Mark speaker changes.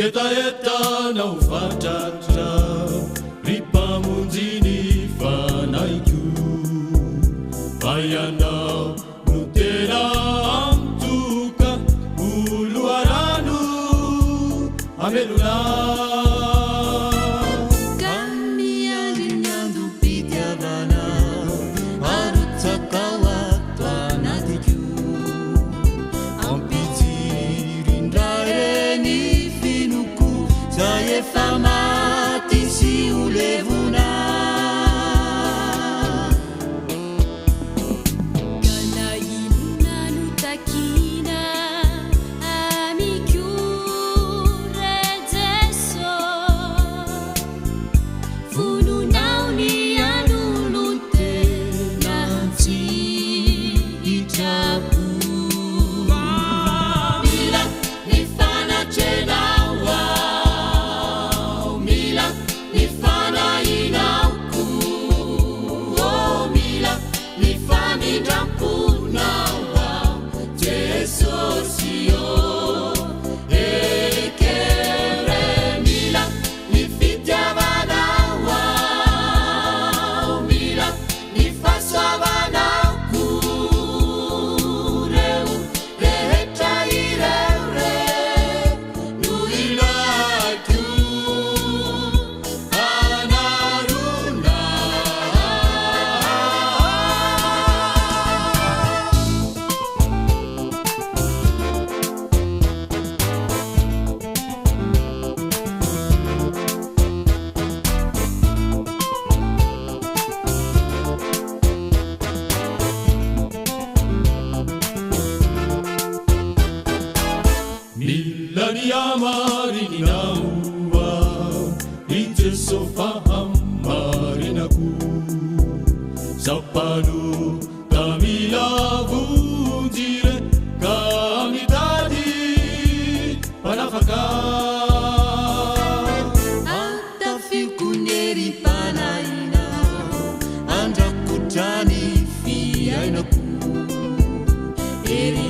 Speaker 1: Nangetahetana ho fatratra, ry Mpamonjy ny fanahiko. Fa Ianao no tena antoka ho loharano hamelona.
Speaker 2: Ka miandry ny andom-pitiavana arotsakao ato anatiko. Ampitsiry indray re ny finoako izay efa maty sy ho levona.
Speaker 3: Ka na inona no takina amiko re Jeso, vononao ny hanolon-tena tsy hitrapo.
Speaker 2: Mila ny fanatrenao aho, mila ny fanahinao koa, oh, mila ny famindram-ponao aho, Jesosy ô, ekeo re. Mila ny fitiavanao aho, mila ny fahasoavanao koa, reo rehetra ireo re no ilaiko hanarona.
Speaker 1: Mila ny hamarininao aho, ry Jeso fahamarinako. Zaho mpanota mila vonjy re, ka mitady mpanafaka.
Speaker 2: Atafioko ny herim-panahinao, andrakotra ny fiainako. Hery